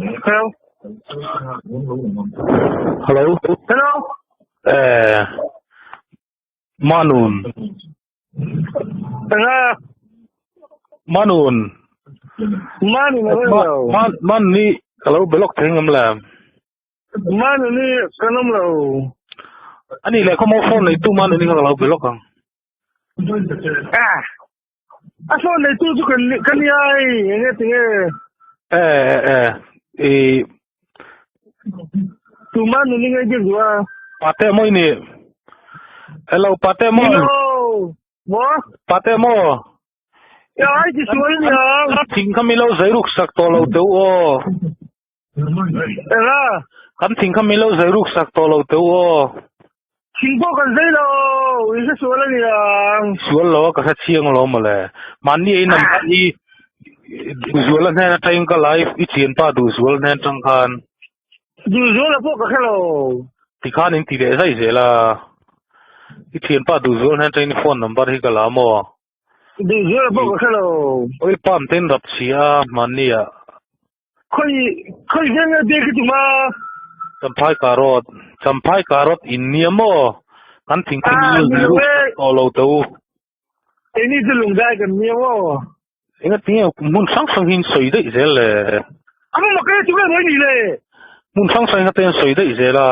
Hello. Hello. Hello. Eh. Manun. Anga. Manun. Manun a Man man ni ka lo block thei ngam la. Manun ni kan awm lo. Ani le khaw phone nei tu manun ni ka lo block ang. Ah. A phone nei tu chu kan kan ni ai enge tinge. Eh eh eh i Tu manun ni ngai biak duh a. Pate moi ni. Hello pate mo. Hello. Mo. Pate mo. Ya ai ti sual ni ang. Thing kha mi lo zai ruk sak to lo teu o. Ela. Kan thing kha mi lo zai ruk sak to lo teu o. Thing pawh kan zai lo. I hre sual a ni ang. Sual lo ka hre chiang lo mawle. Mahni ei nam hi duhzual a hnen atangin ka live i thianpa duhzual hnen atang khan. Duhzual a pawh ka hre lo. Tikhan in ti leh zai zel a. I thianpa duhzual hnen atangin i phone number hi ka la maw? Duhzual a pawh ka hre lo. Oil palm te in rap chhia a mahni ah. Khawi khawi veng nge biak i tum a? Champhai carrot Champhai carrot in nia maw? Kan thingpui Ah, ni ni lo ru e. tawh lo teh u. Keini chu lungdai kan nia maw? Enga tinge hmun hrang hrang hi in sawi daih zel le? A va mak e, tunge mawi ni le? Hmun hrang hrang hi te in sawi daih zel a.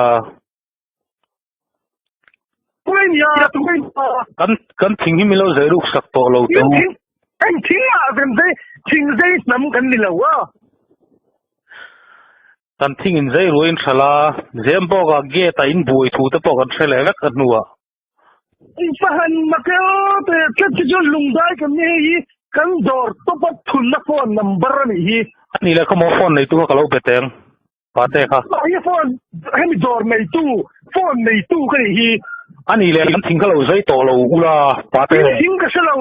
Tunge nia, tunge nia. Kan kan thing hi min lo zai ruk sak tawh lo teh u. Thing eng thing ah kan zai thing zai hnam kan ni lo a. Kan thing in zai ruai in hralh a, zem bawk ah gate ah in buai thu te pawh kan hre leh vek a hnuah. Pahan mak e aw te tlat hi chuan lungdai kan ni hei hi kan dawr tawp a thunna phone number a nih hi. A nih leh khaw maw phone neitu kha ka lo be teng pate kha. Mah hi phone hemi dawr neitu phone neitu ka nih hi. A nih leh kan thing kha lo zai tawh lo ula pate. In thing ka hre lo.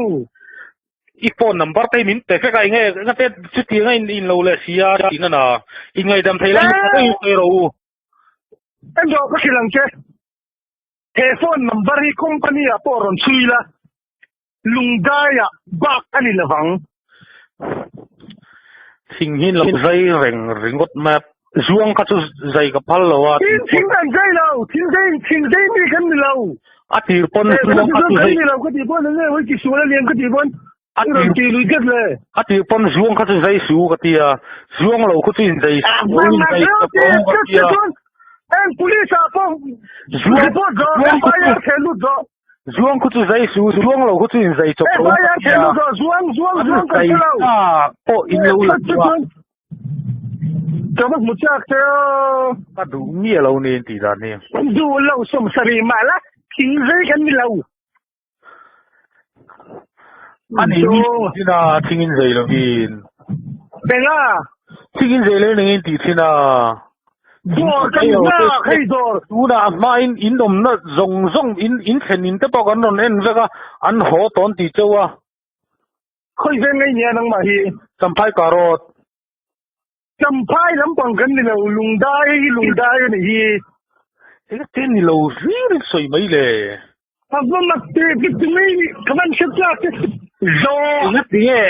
I phone number te hi min pe vek a enge engate chutiang a in lo leh si a tih na na in ngaihdam thei lai hi sawi rawh u. Engdawh ka hrilh ang che. He phone number hi company ah pawh rawn chhui la, lungdai ah bak a ni lovang. Thing hi lo zai reng ringawt mai a, zuang kha chu zai ka phal lo a. Tin thing kan zai lo, thing zai thing zai mi kan ni lo. A tir pawn zuang kha chu zai. Kan ni lo ka tih pawn enge hawi ti sual a liam ka tih pawn A rawn ti lui tlat le. A tir pawn zuang kha chu zai su ka ti a, zuang lo khu chu in zai su in zai chawp lo ka ti a. Eng police ah pawh report zawh FIR theh lut zawh. Zuang khu chu zai su, zuang lo khu chu in zai chawp lo ka FIR ti theh a. lut zawh, zuang zuang zuang kan Zai hre lo. ta pawh in lo la duh a. Ka va hmu chak che aw. Ka duh miah lo ni in tih dan hi. Duh lo 70 mah la, thing zai kan ni lo. A ni mi thin a, thing in zei lovin. Benga. Thing in zei lo in engin tih thin a. Dawr kan nghak hei dawr. Tunah a hma in in awmna zawng zawng in in thlen in te pawh kan rawn en vek a, an haw tawn tih cheu a. Khawi veng ngei nia nangmah hi. Champhai carrot. Champhai lampang kan ni lo, lungdai hi lungdai a nih hi. Eng te ni lo hlir in sawi mai le. A va mak te te ti mai ni, ka van hre tlak te. Zo. Eng a ti nge?